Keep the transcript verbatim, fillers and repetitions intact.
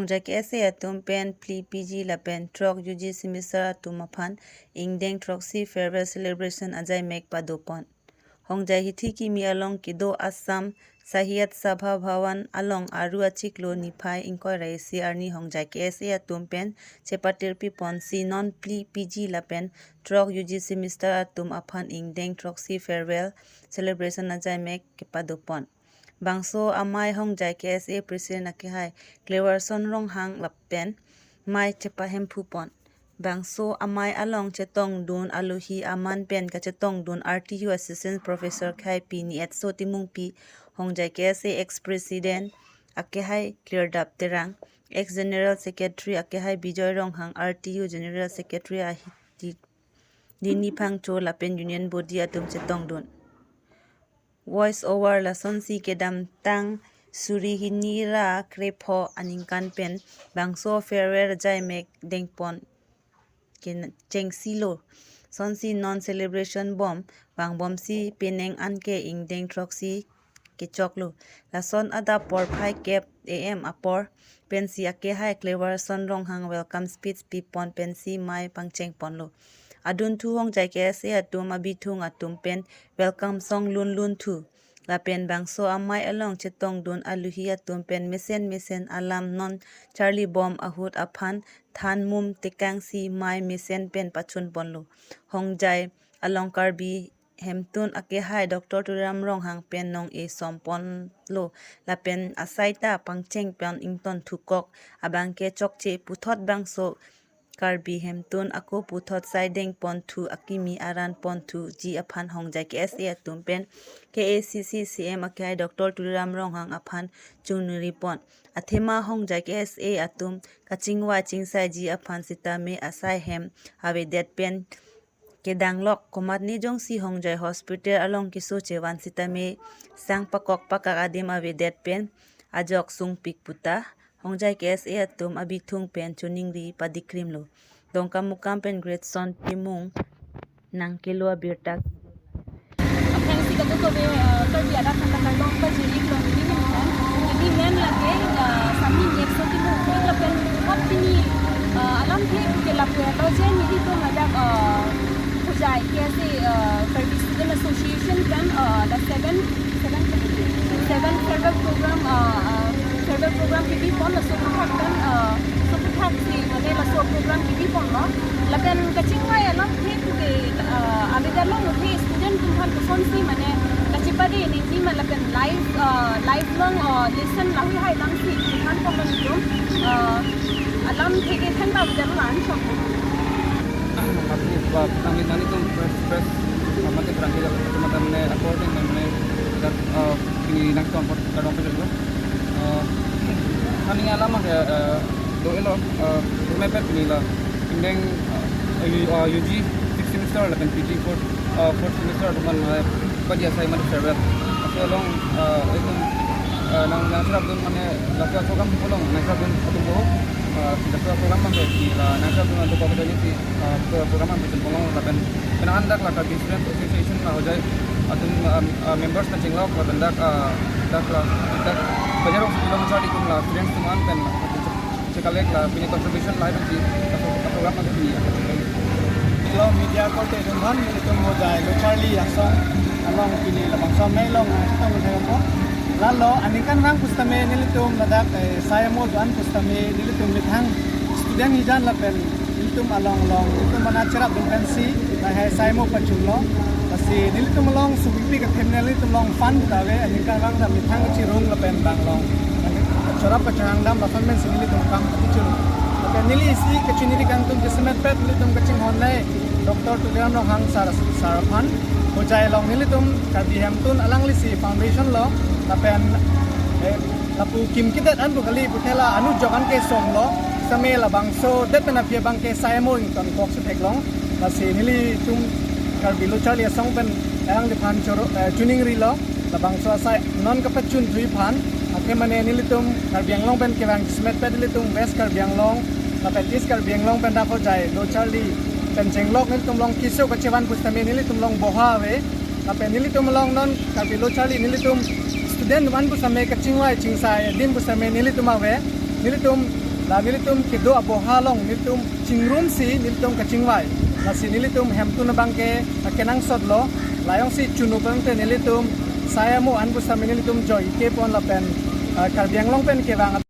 Hongjai K S A atum pen phli P G lapen throk U G semester atum aphan ingdeng throksi farewell celebration ajaimek padopon. Hongjai hithi kimi along kedo Assam Sahitya Sabha Bhavan along Aru achiklo niphai ingkoi ra isi arni Hongjai K S A atum pen chepatirpiponsi non phli P G lapen throk U G semester atum aphan ingdeng throksi farewell celebration ajaimek kepadopon. Bangso amei Hongjai K S A President akehai Cleverson Ronghang lapen mei chepahemphupon. Bangso amei along chetongdun alohi aman pen kachetongdun R T U Assistant Professor khei pini Etso Timungpi, Hongjai K S A ex-president akehai Klirdap Terang, ex-general secretary akehai Bijoy Ronghang, R T U general secretary ahiti Dini Phangcho lapen union body atum chetongdun. Voice over lasonsi kedamtang suri hini ra krepho aningkan pen bangso farewell ajaimek dengpon kechengsilo. Sonsi non celebration bom vangbomsi penang anke ingdeng throksi kechoklo. Lason adap porphai kep A M apor pensi akehai Cleverson Ronghang welcome speech pipon pensi mei pangchengponlo. Adunthu Hongjai K S A atum abithung atum pen welcome song lunlunthu. Lapen bangso amei along chetongdun alohi atum pen mesen mesen alam non charlibom ahut aphan than mum tekangsi mei mesen pen pachunponlo. Hongjai along Karbi Hemtun akehai Doctor Tuliram Ronghang pen nong-e somponlo lapen asaita pangchengpon ingtonthukok abangke chokche puthot bangso Karbi Hemtun ako puthot sai dengponthu akimi aran ponthuji aphan Hongjai K S A atum pen K A C C C M akehai Doctor Tuliram Ronghang aphan chungripon. Athema Hongjai K S A atum kachingvai chingsaiji aphan sitame asai hem avedet pen kedanglok komatne jongsi Hongjai Hospital along keso chevan sitame sang pakok pakak adim avedet pen ajok sungpik puta Hongjai K S A atum abithung pen choningri padikrimlo. Dongkamukam pen Greatson Timung nangkelo abirta. Aphrangsi kadokave, eh, Karbi arat atum ta kardom pajir-iklo neli men pen. Neli men lake, eh, Sami Nyek Soti Mukmik lapen hap pini, eh, alamthe ke lapu-etlo je nelitum ladak, eh, Hongjai K S A, eh, Karbi Student Association pen, eh, the seven, seven, seven farewell program, eh, eh, farewell program kepipon laso aphuthak pen, eh, laso aphuthaksi mane laso program kepiponlo. Lapen kachingvai alamthe ke, ah, avedetlo muthe student atum aphan kosonsi mane kachepade nangji ma lapen life, ah, lifelong, ah, lesson lahai hai tangsi thanponlo nelitum, ah, alamthe ke thangta avedetlo la-an chok. Apni, ah, kami nelitum press, press, ah, mate berangkat lah, teman-teman ne reporting, teman-teman ne dak, ah, ini nangtum kardom pajir-iklo. Ah, kami alam ke, ah, do-etlo, ah, rumah pet ini la. Ingdeng, ah, U-, ah, U G sixth semester lapen P G fourth, ah, fourth semester atum aphan, ah, padi asai mane farewell. Laso along, ah, itum, ah, nang, nangcherapdun mane laso program along nangcherapdun atum boho, ah, laso program mane si la nangcherapdun atum boho tadi si, ah, pro-, program mane si bolong lapen penang dak la Karbi Student Association la Hongjai atum, ah, ah, members kachinglok lapen dak, ah, dak la, dak bajar rok si belong charli atum la students atum an pen chekalek la pini contribution lahai pensi laso program mane si. Hello, media korte atum aphan, nelitum Hongjai lo charli asong along pini labangso amei along, ah, chetong thekpo. Lalo aningkanvang pusitame nelitum ladak, eh, sai amo do-an pusitame nelitum methang student hijan lapen nelitum along along nelitum mane cherapdun pensi lahai sai amo pachunlo. Lasi nelitum along sungpik athem nelitum along fund ta ave, aningkanvang ta methang kachirung lapen bang along cherap kachehang dam lason pensi nelitum kam kachirung. Lapen neli isi kachiningri kangtung jasemet pet nelitum kachinghon le Doctor Tuliram Ronghang sir, sir aphan, Hongjai along nelitum Karbi Hemtun alangli si foundation lo, lapen, eh, lapu kim kidet an pu kali puthela anut jok an ke somlo, same labangso det pen aphi abang ke sai amo ingtonkok si theklong, lasi nelitum Karbi lo charli asong pen alangliphan choro, eh, chiningrilo, labangso asai non kapachunthuji aphan, athe mane nelitum Karbi Anglong pen kevang jasemet pet nelitum West Karbi Anglong, lapen East Karbi Anglong pen dak Hongjai lo charli pen chenglok nelitum along keso kachevan pusitame nelitum along boha ave. Lapen nelitum along non Karbi lo charli nelitum student atum an pusitame kachingvai chingsai adim pusitame nelitum ave. Nelitum La nelitum kedo aboha along nelitum chingrumsi nelitum kachingvai. Lasi nelitum hemtun abangke akenangsotlo. La jongsi chunu pente nelitum sai amo an pusitame nelitum joike pon lapen, ah, Karbi Anglong pen kevang